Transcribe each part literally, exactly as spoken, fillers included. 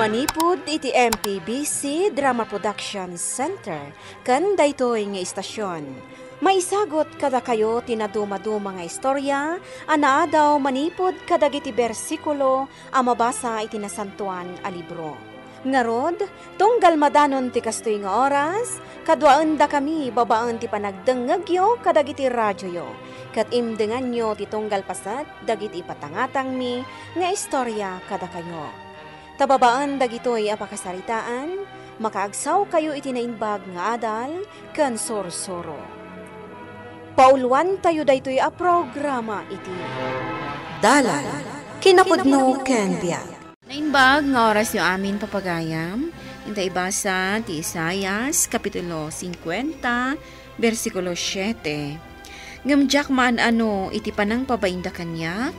Manipud iti M P B C Drama Production Center ken daytoy nga istasion, maisagut kadakayo ti nadumaduma nga istorya a naadaw manipud kadagiti bersikulo a mabasa iti Nasantoan a Libro. Ngarud, tunggal madanon ti kastoy nga oras, kaduaendakami babaen ti panagdengngegyo kadagiti radioyo, ket imdenganyo ti tunggal paset dagiti ipatangatangmi nga istorya kadakayo. Ta babaen dagitoy a pakasaritaan, makaagsawkayo iti naimbag nga adal ken sursuro. Pauloantayo daytoy a programa iti Dalan, Kinapudno ken Biag. Naimbag nga orasyo amin, papagayam. Inta ibasa ti Isaias, Kapitulo singkuenta, bersikulo siete. Ngem diak maan-ano iti panangpabainda kaniak,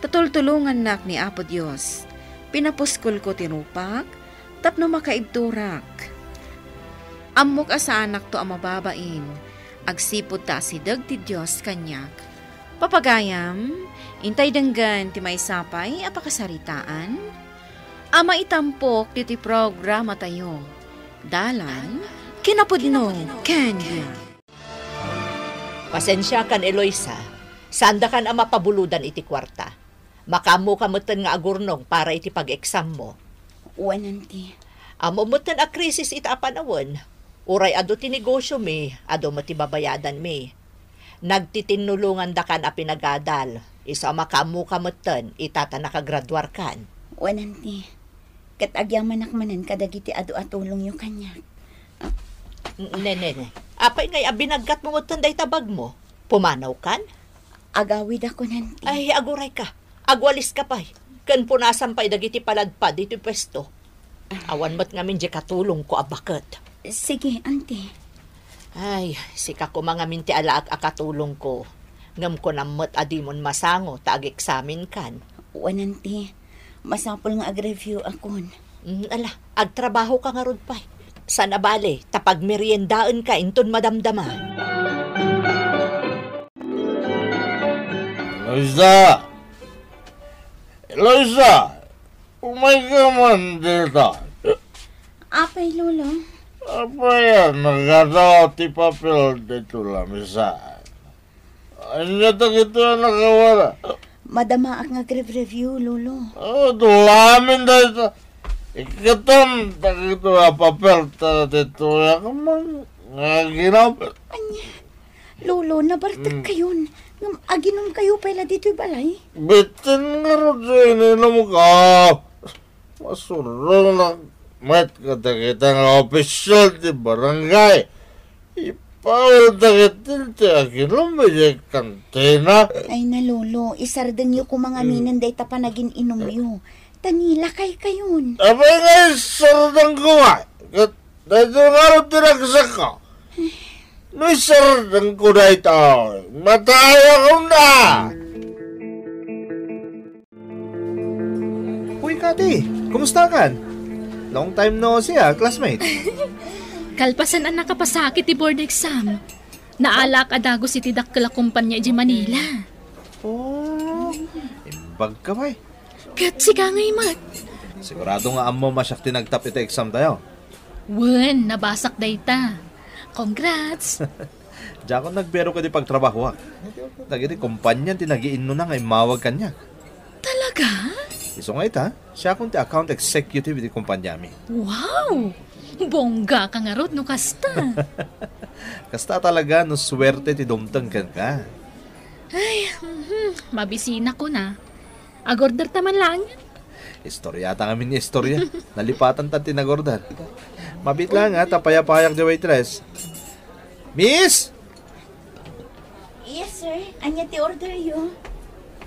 ta tultulongannak ni Apo Dios. Pinapuskolko ti rupak tapno makaibturak. Ammok a saanakto a mababain, agsipud ta asideg ti Dios kaniak. Papagayam, intay denggen ti maysa pay a pakasaritaan a maitampok ditoy programatayo. Dalan, Kinapudno ken Biag. Pasensiakan, Eloisa. Saandakan a mapabulodan iti kuarta. Makaammoka metten nga agurnong para iti pag-exammo. Wen, Auntie. Ammo metten a krisis ita a panawen. Uray adu ti negosyomi, adu met ti babayadanmi. Nagtitinnulongandakan a pinagadal, isu a makaammoka metten ita ta nakagraduarkan. Wen, Auntie. Ket agyamanak manen kadagiti adu a tulongyo kaniak. N-, ne, ne, ne. Apay ngay a binaggatmo metten dayta bagmo? Pumanawkan? Agawidakon, Auntie. Ay, agurayka. Agwaliska pay. Ken punasam pay dagiti paladpad iti puesto. Awan met ngamin diay katulongko a baket. Sige, Auntie. Ay, sika koma ngamin ti alaak a katulongko. Ngem kunam met a dimon masango ta ageksaminkan. Wen, Auntie. Masapul nga agreview akon. Mm, ala, agtrabahoka ngarud pay. Saan a bale, ta pagmeriendaenka inton madamdama. Eloisa! Eloisa! Umayka man dita. Apay, Lolo? Apay a nagadaw ti papel dito lamisa? Ania dagitoy a nakawala? Madamaak nga agreview, Lolo. Oh, dulamin dayta. Ikkatam dagitoy a papel ta ditoy a kaman nga ginapit. Ania? Lolo, nabartek kayon. Ngem aginum kayo pay la ditoy balay? Bitin ngarud ti ininumko. Masurrengnak met kadagita nga opisyal ti barangay. Ipaulda ketdi ti aginum idiay kantina. Ay na, Lolo, isardengyo koma ngaminen dayta panagin-inumyo. Ta nilakay kayon. Apay nga isardengko nga? Ket daytoy ngarud ti ragsakko. No isardengko daytoy, matayakon na. Uy, Kati, kumusta kan? Long time no see, ah, classmate. Kalpasan a nakapasakit ti board exam, naalaak a dagus iti dakkel a kumpanya idiay Manila. Oh, imbag ka, bay. Ket sika ngay met. Sigurado nga ammom a siak ti nagtap iti exam tayo. Wen, nabasak dayta. Congrats! Diakon nagbero ket ipagtrabahoak. Dagiti kompanian ti nagiinnuna nga immawag kaniak. Talaga? Isu nga ita, siakon ti account executive iti kompaniami. Wow! Bongga ka ngarud no kasta. Kasta talaga no suerte ti dumteng kenka. Ay, mhm, mabisina ko na. Agorder ta man lang. Istorya ta ngamin nga istorya. Nalipatan ta ti nagorder. Mabit lang, ha, ta payapayak di waitress. Miss! Yes, sir. Ania ti order yo?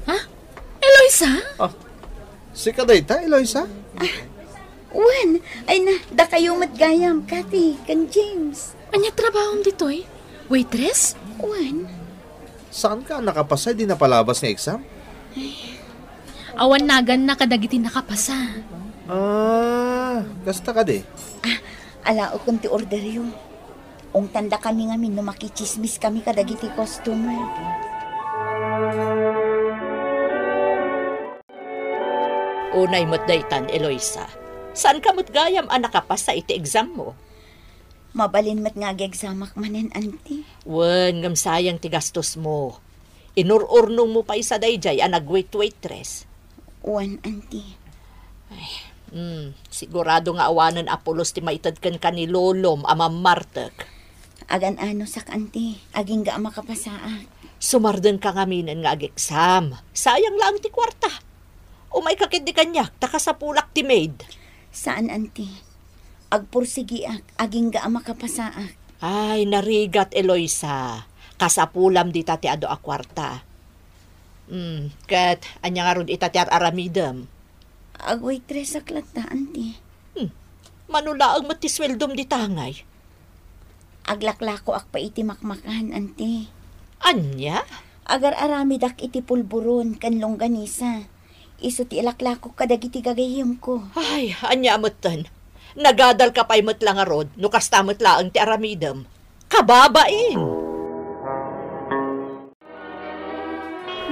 Ha? Eloisa? Ah, sika dayta, Eloisa? Wen, ay na, dakayo met gayam, Kathy, ken James. Ania trabahom ditoy? Waitress? Wen. Saan ka a nakapasa idi napalabas nga exam? Awan naganna kadagiti nakapasa. Ah, kasta kadi? Ah, alaokon ti orderyo. Ungtandakami ngamin no makitsismis kami kadagiti customer. Unay met daytan, Eloisa. Saanka met gayam a nakapasa iti exam mo? Mabalin met nga ag-examak manen, Auntie. Wen, ngem sayang ti gastos mo. Inur-urnong mo pay sa daydiay a nag-wait-waitress. Wen, Auntie. Ay, hmm, sigurado nga awanen a pulos ti maited kenka ni Lolom a mammartek. Agan-anosak, Auntie. Agingga a makapasaak. Sumardengka ngaminen nga ag-exam. Sayang laeng ti kuarta. Umayka ketdi kaniak, ta kasapulak ti maid. Saan, Auntie. Agpursigiak, agingga a makapasaak. Ay, narigat, Eloisa. Kasapulam dita ti adu a kuarta. Hmm, ket ania ngarud ita ti ar-aramidem? Ag-waitress-ak latta, Auntie. Hmm, mano laeng met ti sueldom dita ngay? Aglaklakoak pay iti makmakan, Auntie. Ania? Agar-aramidak iti pulburon ken longganisa. Isu ti ilaklakok kadagiti gagayyemko. Ay, ania metten? Nagadalka pay met la ngarud no kasta met laeng ti aramidem. Kababain!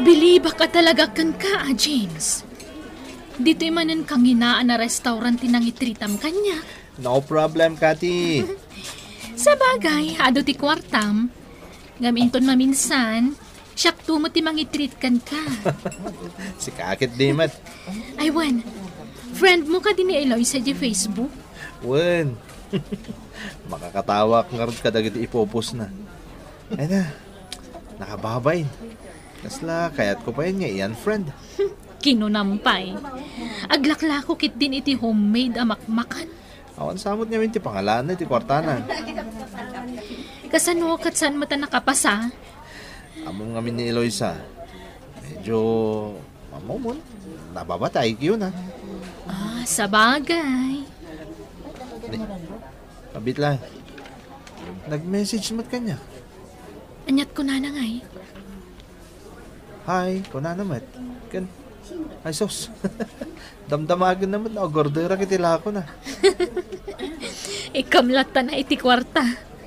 Bilibak a talaga kenka, a James. Ditoy manen kanginaan a restaurant ti nangitreatam kaniak. No problem, Kati. Sabagay, adu ti kuartam. Ngem inton maminsan, siakto met ti mangitreat kenka. Sika ketdi met. Ay, wen. Friend mo kadi ni Eloisa di Facebook? Wen. Makakatawaak ngarud kadagiti ipopostna. Ay na, nakababain. Kasla, kayatko pay nga i-unfriend. Kinunam pay. Aglaklako ketdin iti homemade a makmakan. Awan sa met ngamin ti pangalanna iti kuartana. Kasano ket saan met a nakapasa? Ammom ngamin ni Eloisa. Medyo, ammom, nababatay kayo na. Ah, sabagay. Ni, abit lang. Nag-message met kaniak. Aniat kunana ngay? Hi, kunana met. Ken, ay sus. Damdamagen na met, naagordera iti lakona. Ikkam latta na iti kuarta.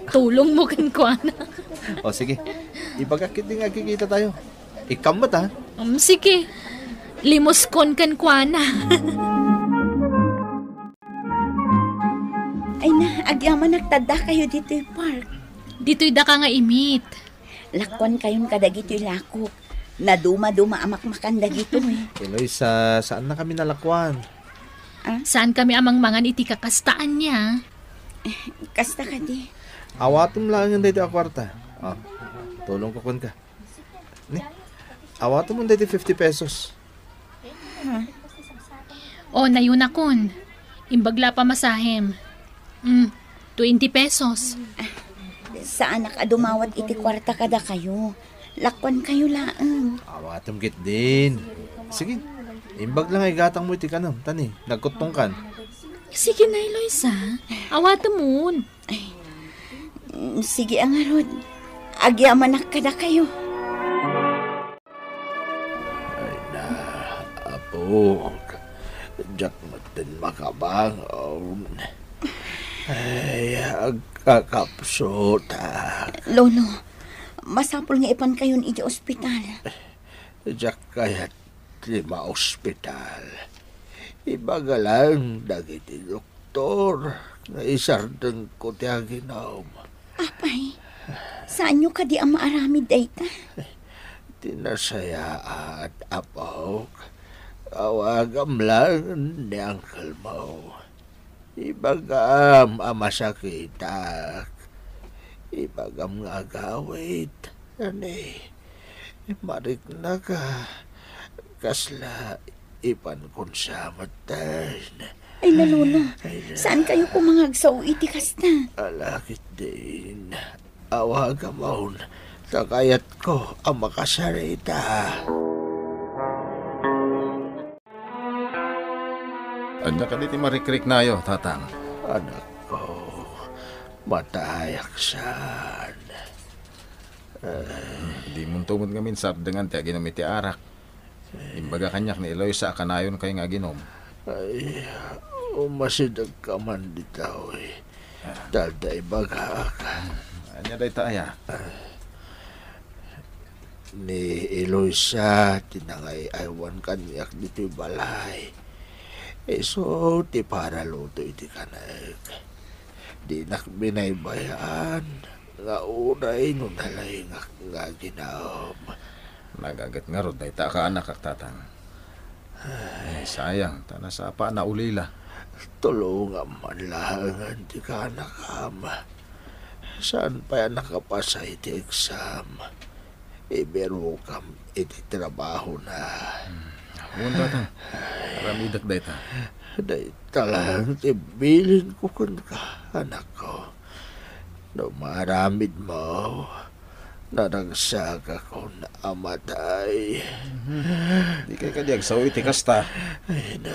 Tulong mo kenkuana. O, sige. Ibagak ketdi nga agkikita tayo. Ikkam met, ha? Um, sige. Limuskon kenkuana. Ay na, agyamanak ta adda kayo ditoy park. Ditoy daka nga imit. Lakkuan kayon kadagitoy lakok. Naduma-duma a makmakan dagitoy. Eloisa, saan na kami nalakkuan? Ah? Saan kami a mangmangan iti kakastaan niya? Kasta kadi. Awatem laengen daytoy a kuarta. Ah, tulong ko kenka. Ni, awatem daytoy fifty pesos. O, nayunakon. Imbag la pamasahem. Mm, twenty pesos. Saanak a dumawat iti kuarta kadakayo. Lakkuan kayo laeng. Awatem ketdin. Sige, imbag lang igatang mo iti kanam, tani, nagkuttongkan. Sige na, Eloisa. Awatem mon. Ay, mm, sige a ngarud. Agyamanak kadakayo. Ay na, apok. Diak metten makabangon. Ay, agkakapsutak. Lolo, masapul nga ipan kayon iti ospital. Diak kayat ti maospital. Ibaga lang dagiti doktor nga isardengko ti aginom. Apay, saanyo kadi a maaramid dayta? Ti nasayaat, apok, awagam lang ni uncle mo. Ibagam a masakitak. Ibagam nga agawid. Ani, mariknaka. Kasla ipan kon sa metten. Ay, na, Lolo. Ay, na. Saan kayo kung mangagsao iti kasta? Alakit din. Awagamon, ta kayatko a makasarita. Ania kadi ti marikriknayo, Tatang? Anakko, matayak saan. Dimonto met ngamin sardengan ti aginom iti arak. Imbaga kaniak ni Eloisa a kanayon kay nga aginom. Ay, umasidegka man dita, oy. Dada ibagak. Ania dayta aya? Ni Eloisa ti nangay-aywan kaniak ditoy balay. Isu ti paraluto iti kanek. Dinak binaybay-an nga uray no nalaingak nga aginaw. Nagaget ngarud dayta a kaanakak, Tatang. Ay, sayang, ta nasapa a naulila. Tulongam man laengen ti kaanakam. Saan pay a nakapasa iti exam? Ibirokam iti trabahona. Hmm. Wen, Tatang. Aramidek dayta. Dayta laeng ti bilinko kenka, anakko. No maaramidmo, naragsakakon a matay. Mhm. Dikay kadi agsaw iti kasta. Ay na,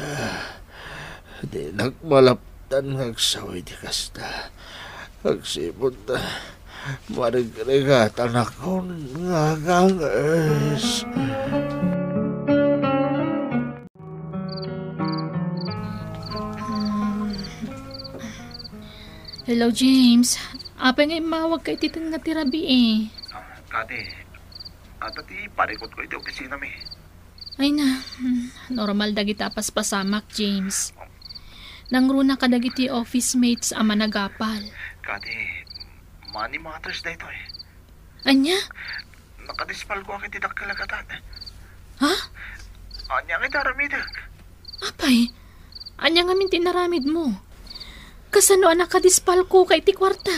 dinak malaptan nga agsaw iti kasta. Agsipud ta, marigrigat, anakon nga aganges. Hello, James. Apay nga immawagka iti tengnga ti rabii? Ah, Kati, adda ti parikutko iti opisinami. Ay na, hmm, normal dagiti a paspasamak, James. Nangruna kadagiti office mates a managapal. Kati, money matters daytoy. Ania? Nakadispalkoak iti dakkel a gatad. Ha? Ania nga iti aramidek? Apay, ania ngamin ti inaramidmo? Kasano a nakadispalkoka iti kuarta?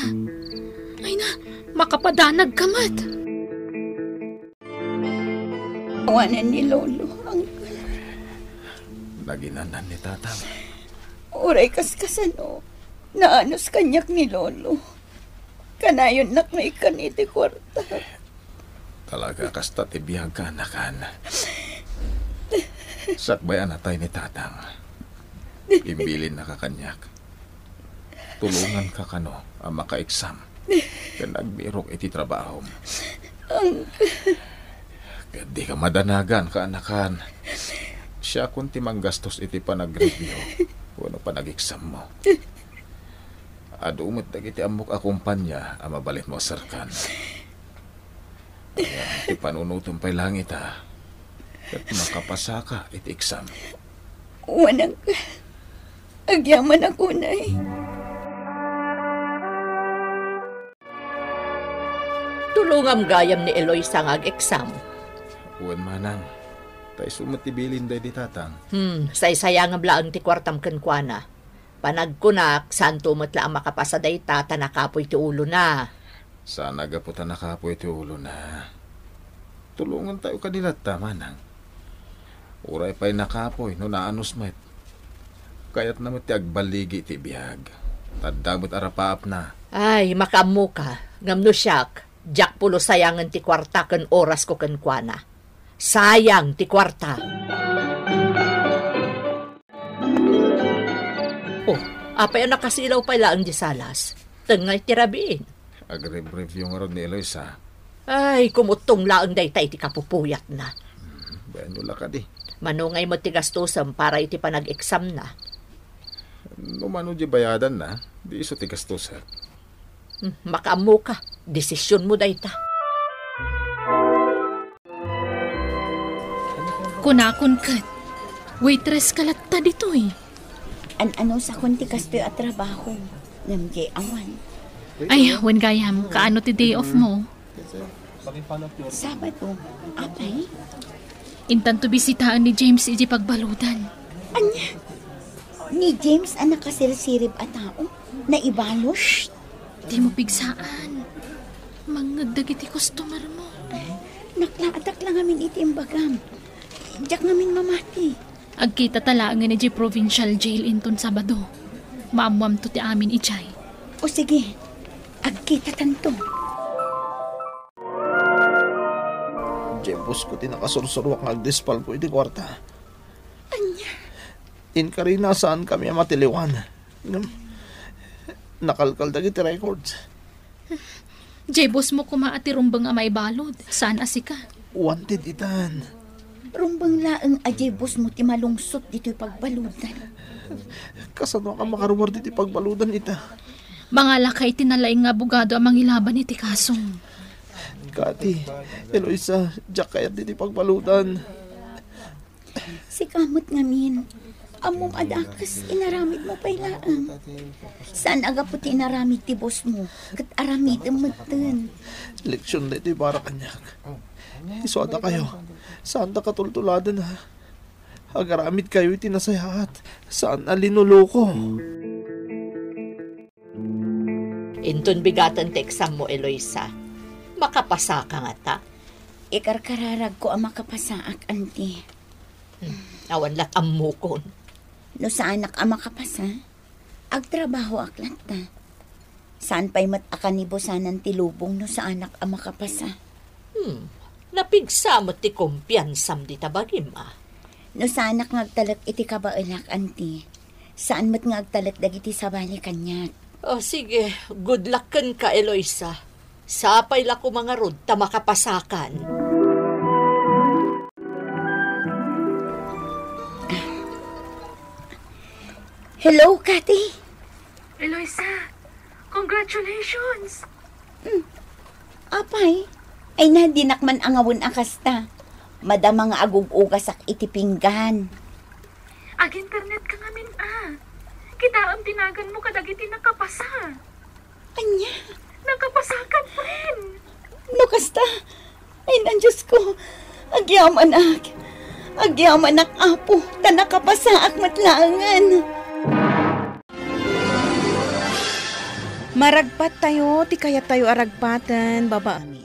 Ay na, makapadanagka met. Awanen ni Lolo, Uncle. Naginanan ni Tatang. Uray kaskasano, naanus kaniak ni Lolo. Kanayonnak nga ikkan iti kuarta. Talaga, kasta ti biag, kaanakan. Sakbay a natay ni Tatang, imbilinnaka kaniak. Tulonganka kano a maka-exam ken agbirok iti trabahom. Uncle. Ket dika madanagan, kaanakan. Siakon ti manggastos iti panag-review wenno panag-exammo. Adu met dagiti ammok a kompania a mabalinmo a serkan. Ayan, ti panunotem pay laeng ita, ket makapasaka iti exam. Wen, Uncle. Agyamanak unay. Tulongam gayam ni Eloisa nga ag-exam. Wen, manang. Ta isu met ti bilin daydi Tatang. Hmm, saysayangam laeng ti kuartam kenkuana. Panagkunak, saanto met la a makapasa dayta ta nakapuy ti ulona. Saan a gapu ta nakapuy ti ulona. Tulongentayo kadi latta, manang. Uray pay nakapuy no naanus met. Kayatna met ti agballigi iti biag. Ta adda met arapaapna. Ay, makaammoka. Ngem no siak, diak pulos sayangen ti kuarta ken orasko kenkuana. Sayang ti kuarta. Oh, apay a nakasilaw pay laeng di salas? Tengngay ti rabiin. Agrevrev ngarud ni Eloisa. Ay, kumuttong laeng dayta iti kapupuyatna. Hmm, bayanyo la kadi. Mano ngay met ti gastosem para iti panag-examna? No mano di bayadanna, di isu ti gastosek. Hmm, makaammoka. Desisionmo dayta. Kunakon ket, waitress ka latta ditoy. An-anusakon ti kastoy a trabaho, ngem di awan. Ay, wen gayam, kaano ti day off mo? Sabado, apay? Intanto bisitaen ni James iti pagbaludan. Ania? Ni James a nakasirsirib a tao? Naibalud? Shh! Dimo pigsaan. Mangngeg dagiti customer mo. Naklaatak la ngamin iti imbagam. Diak ngamin mamati. Agkitata laengen idiay provincial jail inton Sabado. Maammoamto ti amin idiay. O sige, agkitatanto. Diay boss ko ti nakasursuruak nga agdispalko iti kuarta. Ania? Inkarina, saankami a matiliwan. Ngem, nakalkal dagiti records. Diay boss mo koma a ti rumbeng a maibalud, saan a sika. Wanted itan. Rumbeng laeng a diay boss mo ti malungsot ditoy pagbaludan. Kasano ka makaruar ditoy pagbaludan ita? Mangalaka iti nalaing nga abogado a mangilaban iti kasom. Kati, Eloisa, diak kayat ditoy pagbaludan. Sika met ngamin. Ammom a dakes, inaramidmo pay laeng. Saan a gapu ti inaramid ti bossmo, ket aramidem metten. Leksion daytoy para kaniak. Isu a dakayo, saanta katultuladen, ha? Agaramidkayo iti nasayaat, saan a linoloko. Inton bigaten ti exammo, Eloisa, makapasaka ngata? Ikarkararagko a makapasaak, anti. Hmm, awan lat ammokon. No saanak a makapasa, agtrabahoak latta. Saan pay met a kanibusanan ti lubong no saanak a makapasa. Hmm, napigsa met ti kumpiansam dita bagim, a. No saanak nga agtalek iti kabaelak, anti, saan met nga agtalek dagiti sabali kaniak. O, sige, good luck kenka, Eloisa. Sapay la koma ngarud ta makapasakan. Hello, Kati. Eloisa, congratulations! Hmm. Apay, ay na, dinak man angawen a kasta. Madama nga agug-ugasak iti pinggan. Ag-internet ka ngamin, a. Kitaem ti naganmo kadagiti nakapasa. Ania? Nakapasakan, friend! No kasta, ay nan, Diosko, agyamanak. Agyamanak, Apo, ta nakapasaak met laengen. Maragpattayo ti kayattayo a ragpaten, babaemi.